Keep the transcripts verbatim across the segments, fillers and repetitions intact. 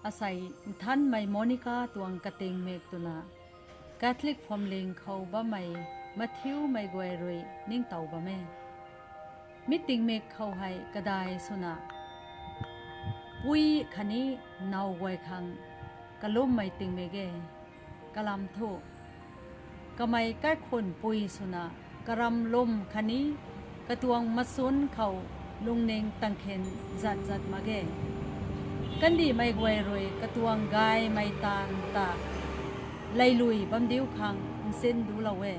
Asei nthanmei Monica tuang katingmik twna Catholic phuamling khou bammei mathiumei guay rui ningtow bam e. Mi tingmik khou hei kadai swna pui khatni now guay khang kalummei tingmik e. Kalam thu, kamei kaikhunc pui swna karam lwm khatni katuang machun khou lungning tangkhin zat zat mak ge. Kandihmei guay rui katuang gaymei taanv ta leilui bam diu khang nsin dulou e.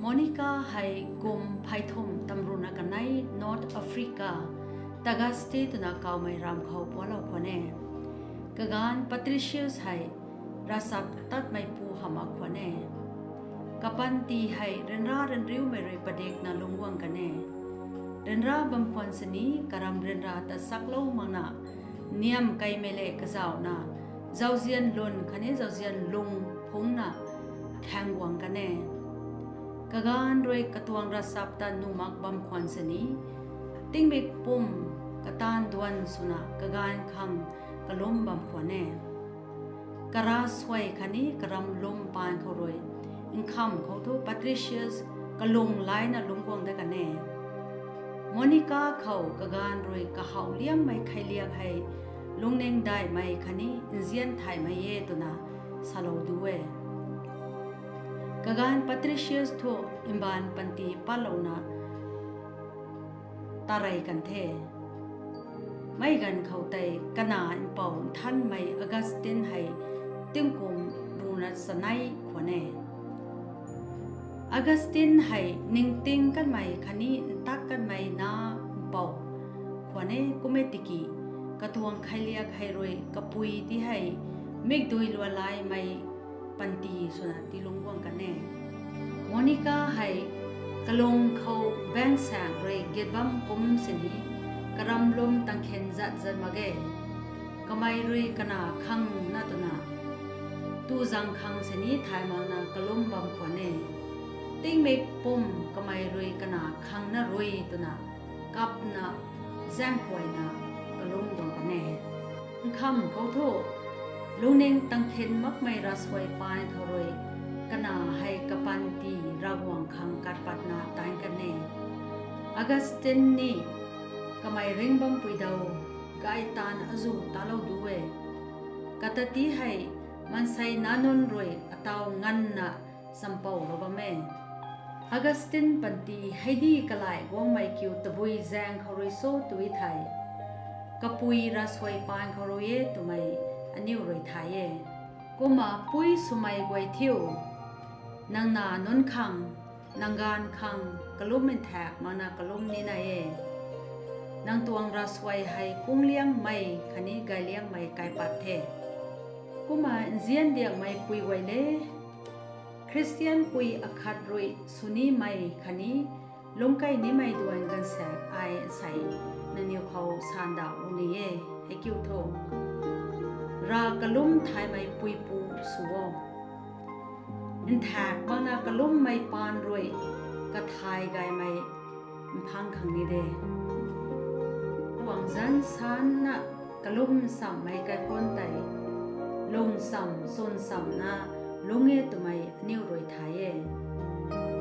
Monica hei kum pheythumh tamruna kanei North Africa, Tagaste twna kawmei ram khou pualou khwan e. Kaganv Patricius hei ravchaptatmei pu hamh mak khwan e. Kapanty hei ryanra ryanriumei rui padikna lungc guang kan e. Ryanra bam khwan sini karam ryanra ta chaklou makna, niamh keimei le kazauhna, zauzian lun khatni zauzian lung phungcna khaeng guang kan e. Kaganv rui katuang ravchap ta nuh mak bam khwan sini, tingmik pum kataanv duan swna kaganv khang kalum bam khwan e. Kara suai khatni karam lwm paan khou rui nkham khou thu Patricius kalung laina lungc guang dat kan e. Monica khou kaganv rui kahaw liangmei kheiliak hei lungning daihmei khatni nzian thaymei e twna salou du e. Kaganv Patricius thu mbaanv panty patlouna tarey kan the. Mei ganv khou tei kanac mpouh nthanmei Augustine hei tingkum ruhna chanei khwan e. Augustine hei ningting kanmei khatni ntak kanmei na mpouh khwan e, kum e tiki katuang kheiliak hei rui kapui ti hei mikdui lualaimei panty swna tiilungc guang kan e. Monica hei kalung khou baengsaeng rui git bam kum sini karam lwm tangkhin zat zat mak ge. Kamei rui kanac khang na twna tu zang khang sini thay makna kalum bam khwan e. Tingmik pum kamei rui kanac khang na rui twna kapna zaenghuayna kalum guang kan e. Nkham khou thu lungning tangkhin makmei ravsuai paan khou rui kanac hei kapanty Ravguangc khang kat patna taanc kan e. Augustine ni kamei ringh bampui daw gay taanv azuh talou du e. Kata ti hei maansei nac nunc rui ataw nganvna champoulou bam e. Augustine panty heidi kalai guangmei kiu tabui zaeng khou rui cho tw thei, kapui ravsuai paan khou rui e twmei aniw rui thay e. Kumna pui swmei guay thiu, nang nac nunc khang, nang gaanv khang kalum nthaek makna kalum nina e. Nang tuang ravsuai hei kungliangmei khatni gayliangmei kaipat the. Kumna nzian diakmei pui guay le, Khristian pui akhat rui sw nimei khatni lungc key nimei duan gaanvsaekc ai asei nangniw khou sandauh ni e. Hei kiu thu, rav kalum thaymei puipu sw o. Nthaek makna kalummei paan rui kathay gaymei mphang khang ni de. Guangzan sanna kalum nchammei kaikhunc tei lung ncham chwn ncham na lungc e twmei aniw rui thay e.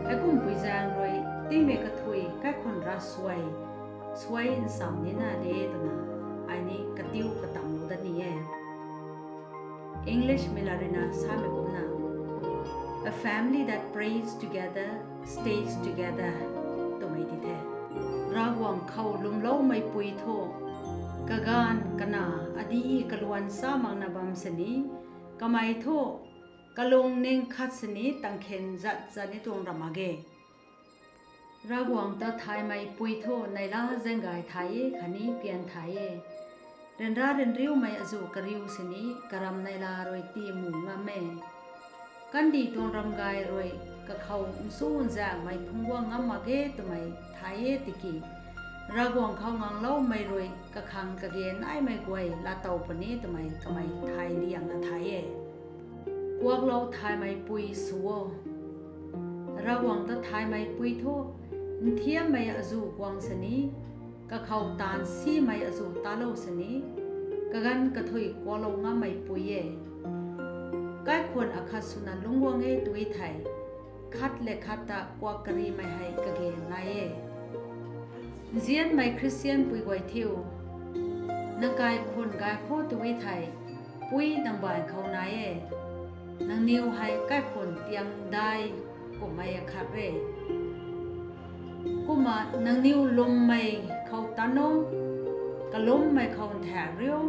Heikumhpui zaeng rui tingmei kathui kaikhunc ravsuai suai ncham nina de twna ai ni katiu katamlou dat ni e. English mei lat ruina samei kumna, A family that prays together stays together twmei ti the. Ravguangc khou lwmloumei pui thu, kagaanv kanac adi kaluan sa makna bam sini, kamei thu kalungning khat sini tangkhin zat zat ni tuang ra mak ge. Ravguangc ta thaymei pui thu neihla zaeng gay thay e khatni pian thay e. Ryanra ryanriumei azuh kariu sini karam neihla rui tiimu ngam e. Kandih tuang ramgay rui kakhou nsu nzaenghmei phungc guang ngam mak ge twmei thay e tiki, Ravguangc khou ngangloumei rui kakhang kage naimei guay laatow puni twmei kamei thay liangna thay e. Kuaklou thaymei pui sw o. Ravguangc ta thaymei pui thu, nthiammei azuh guang sini, kakhou taanv simei azuh talou sini, kaganv kathui kuaklou ngammei pui e. Kaikhwang akhat swna lungc guang e tw thei, khat le khat ta kuak karimei hei kage nai e. Nzianmei Khristian pui guay thiu, nang kaikhwang gay khou tw thei, pui nang baanv khou nai e. Nangniw hei kaikhwang tiangdai kummei akhat re. Kumna nangniw lwmmei khou tan o, kalummei khou nthaek riu,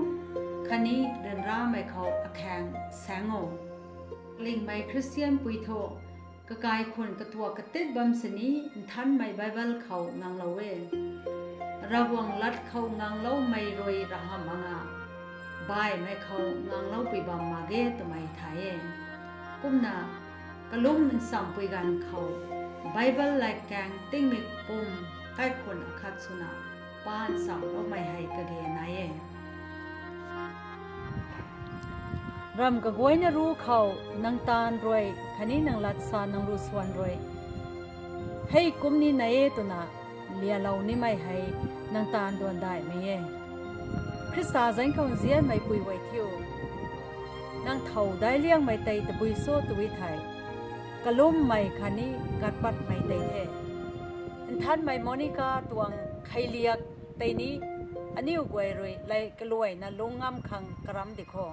khatni ryanramei khou akhaeng saeng o. Kalingmei Khristian pui thu, kakaikhwang katuak katit bam sini nthanmei Bible khou nganglou e. Ravguangc lat khou ngangloumei rui rahamh mak nga, baihmei khou ngangloupui bam mak ge twmei thay e. Kumna, kalum nchampui ganv khou, Bible latkaeng tingmik pum kaikhwang akhat swna pa nchamloumei hei kage nai e. Ramv kaguayna ru khou nang taanv rui khatni nang lat sa nang lu swan rui, hei kum ni nai e twna lialou nimei hei nang taanv duan daihmei e. Khrista zanc khou nzianmei pui guay thiu, nang thow daic liangmei tei tabui cho tw thei, kalummei khatni gatpatmei tei the. Nthanmei Monica tuang kheiliak tei ni aniu guay rui lei kaluaina lungc ngam khang karam di kho.